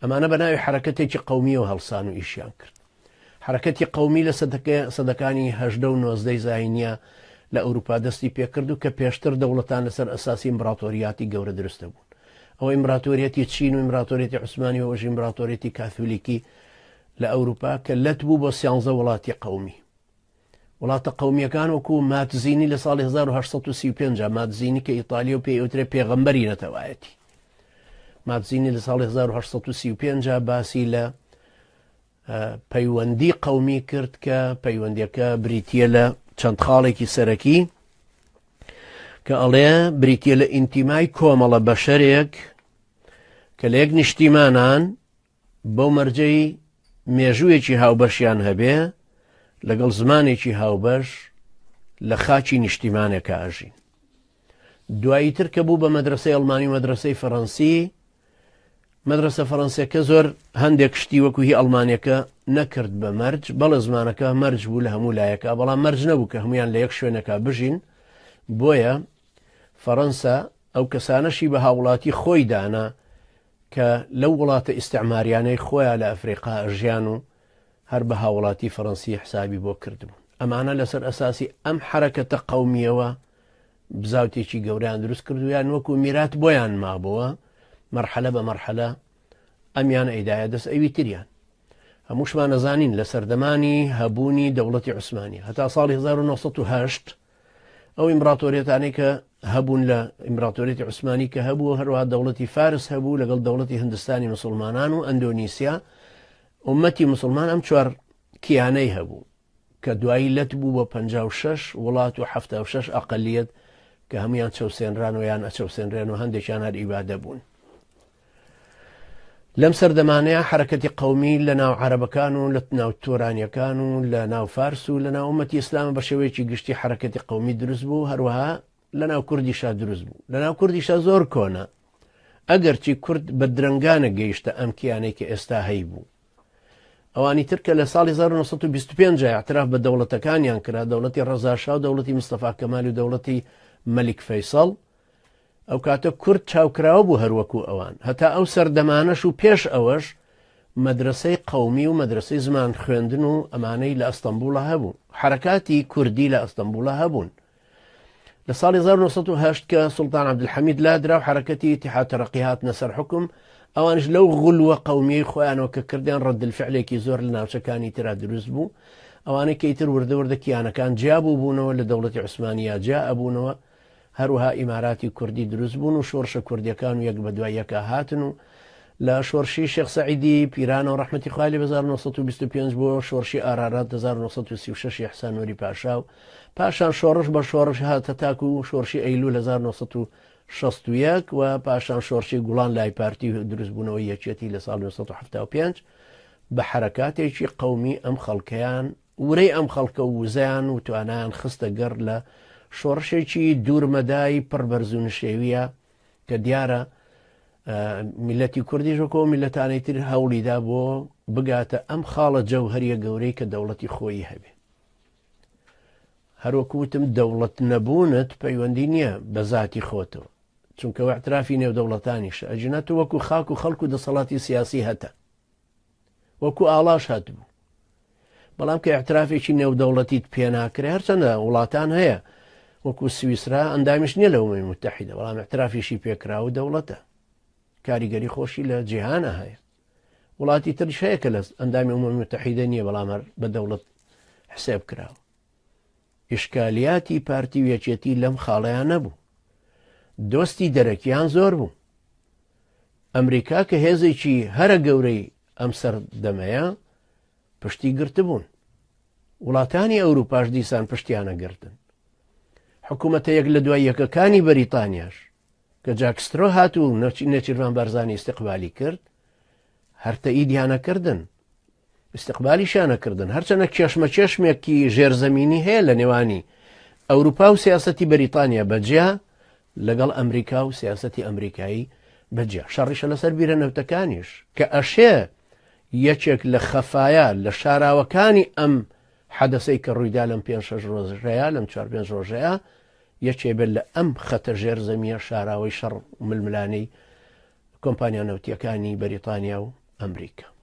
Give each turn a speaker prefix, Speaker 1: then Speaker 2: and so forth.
Speaker 1: ئەمانە بە ناوی حەرەکەتێکی قەومیەوە هەڵسان و ئیشیان کرد. حەرەکەتی قەومی لە سەدەکانی هەژدە و نۆزدەی زاینیە لە ئەوروپا دەستی پێکرد و کە پێشتر دەوڵەتان لەسەر ئەساسی ئیمبراتۆریاتی گەورە دروست دەبوون. ئەوە ئیمبراتۆریەتی چین و ئیمبراتۆریەتی عوسمانی و ئەوەش ئیمبراتۆریەتی کاثولیکی لە ئەوروپا کە لەت بوو بۆ سیانزە وڵاتی قەومی. وڵاتە قەومیەکان وەکو ماتزینی لە ساڵی 1835 ماتزینی کە ئیتالیە و پێی ئەوترێ پێغەمبەری نەتەوایەتی ماتزینی لە ساڵی 1835 باسی لە پەیوەندی قەومی کرد کە پەیوەندیەکە بریتە لە چەند خاڵێکی سەرەکی کە ئەڵێ بریتە لە ئینتیمای کۆمەڵە بەشەرێک کە لە یەک نیشتیمانان بەو مەرجەی مێژوویەکی هاوبەشیان هەبێ لەگەڵ زمانێکی هاوبەش لە خاکی نیشتیمانێکا ئەژین. دوایی تر کە بوو بە مەدرسەی ئەڵمانی و مەدرسەی فەڕەنسی، مەدرسە فەڕەنسیەکە زۆر هەندێک شتی وەکو هی ئەڵمانیەکە نەکرد بە مەرج، بەڵێ زمانەکە مەرج بوو لە هەموو لایەکە، بەڵام مەرج نەبوو کە هەمویان لە یەک شوێنەکە بژین، بۆیە فەڕەنسا ئەو کەسانەشی بە هاوڵاتی خۆی دانا کە لەو وڵاتە ئیستعماریانەی خۆیان لە ئەفریقا ئەژیان و هەر بە هاوڵاتی فەرەنسی حسابی بۆ کردبوون. ئەمانە لەسەر ئەساسی ئەم حەرەکەتە قەومیەوە بزاوتێکی گەورەیان دروست کرد و یان وەکو میرات بۆیان مابۆوە، مەرحەلە بە مەرحەلە ئەمیان ئەیدایە دەست ئەوی تریان. هەمووشمان ئەزانین لە سەردەمانی هەبوونی دەوڵەتی عوسمانی هەتا ساڵی 1970 ئەو ئیمبراتۆریەتانەی کە هەبوون لە ئیمبراتۆریەتی عوسمانی کە هەبوو هەروەها دەوڵەتی فارس هەبوو لەگەڵ دەوڵەتی هندستانی مسلمانان و ئەندۆنیسیا ئومەتی مسلمان ئەم چوار کیانەی هەبوو کە دوایی لەت بوو بە 56 وڵات و 76 ئەقلیت کە هەمویان چەوسێنران و یان ئەچەوسێنرێن و هەندێکیان هەر ئیبادە بوون. لەم سەردەمانەیا حەرەکەتی قەومی لە ناو عەرەبەکان و لە ناو تۆرانیەکان و لە ناو فارس و لە ناو ئومەتی ئیسلام بە شێوەیەکی گشتی حەرەکەتی قەومی دروست بوو هەروەها لە ناو کوردیشا دروست بوو لە ناو کوردیشا زۆر کۆنە ئەگەرچی کورد بە درەنگانە گەیشتە ئەم کیانەی کە ئێستا هەیبوو ئەوانی تر کە لە ساڵی 1925 اعتراف بە دەوڵەتەکانیان کرا دەوڵەتی ڕەزاشا و دەوڵەتی مستەفا کەمال و دەوڵەتی مەلیک فەیسەڵ ئەو کاتە کورد چاوکراوە بوو هەر وەکو ئەوان. هەتا ئەو سەردەمانەش و پێش ئەوەش مەدرەسەی قەومی و مەدرەسەی زمان خوێندن و ئەمانەی لە ئەستەنبوڵا هەبوو. حەرەکاتی کوردی لە ئەستەنبوڵا هەبوون. لە ساڵی 1970 کە سوڵتان عەبدولحەمید لادرا و حەرەکەتی ئیتیحاد تەرەقی هاتنە سەر حوکم، ئەوانیش لەو غلوە قەومیەی خۆیانەوە کە کردیان ڕەدلفعلێکی زۆر لە ناوچەکانی ترا دروست بوو. ئەوانەی کە ئیتر وردە وردە کیانەکان جیا بووبوونەوە لە دەوڵەتی عوسمانیا جیا ئەبوونەوە، هەروەها ئیماراتی کوردی دروست بوون و شۆڕشە کوردیەکان و یەک بەدوای یەکا هاتن و لە شۆرشی شێخ سەعیدی پیرانەوە ڕەحمەتی خوای لێ 1925 بۆ شۆرشی ئارارات 1936 ئیحسان نوری پاشا و پاشان شۆڕش بە شۆڕش هاتە تاکو شۆرشی ئەیلول 1961 و پاشان شۆرشی گوڵان لای پارتی دروستبوونەوەی یەکێتی لە ساڵ 1975 بە حەرەکاتێکی قەومی ئەم خەڵکەیان ورەی ئەم خەڵکە و وزەیان و توانایان خستە گەڕ لە شۆڕشێکی دوورمەدای پڕ بەرز و نشێویە کە دیارە میلەتی کوردیش وەکۆ میلەتانی تر هەوڵیدا بۆ بگاتە ئەم خاڵە جەوهریە گەورەی کە دەوڵەتی خۆی هەبێ. هەروەکو وتم دەوڵەت نەبوونت پەیوەندی نییە بە زاتی خۆتەوە چونکە اعترافی نێودەوڵەتانیشە ئەگینا تۆ وەکو خاک و خەڵک و دەسەڵاتی سیاسی هەتە وەکو ئاڵاش هاتبوو بەڵام کە اعترافێکی نێودەوڵەتیت پێناکرێ هەرچەندە وڵاتان هەیە وەکو سویسرا ئەندامیش نییە لە ئومەمی متحیدە بەڵام اعترافیشی پێکرا و دەوڵەتە کاریگەری خۆشی لە جیهانە هەیە وڵاتی ترش هەیە کە لە ئەندامی ئومەمی متحیدە نییە بەڵام هەر بە دەوڵەت حسێب کراوە ئیشکالیاتی پارتی و یەکێتی لەم خاڵەیان نەبوو دۆستی دەرەکیان زۆر بوو ئەمریکا کە هێزێکی هەرە گەورەی ئەم سەردەمەیە پشتی گرتبوون. وڵاتانی ئەوروپاش دیسان پشتیانە گرتن. حکوومەتە یەک لە دوای یەکەکانی بەریتانیاش کە جاکسترۆ هات و نێچیرڤان بارزانی ئیستقبالی کرد هەر تەئیدیانە کردن ئیستقبالیشیانە کردن هەرچەنە کێشمەکێشمێکی ژێرزەمینی هەیە لە نێوانی ئەوروپا و سیاسەتی بەریتانیا بەجیا لەگەڵ ئەمریکا و سیاسەتی ئەمریکایی بەجیا شەڕیشە لەسەر بیرە نەوتەکانیش کە ئەشێ یەکێک لە خەفایا لە شاراوەکانی ئەم حەدەسەی کە ڕوویدا لەم پێ شەش ڕۆژەیە لەم چوار پێنج ڕۆژەیە یەکێ بێت لە ئەم خەتە ژێر زەمیە شاراوەی شەڕ ململانەی کۆمپانیا نەوتیەکانی بەریتانیا و ئەمریکا.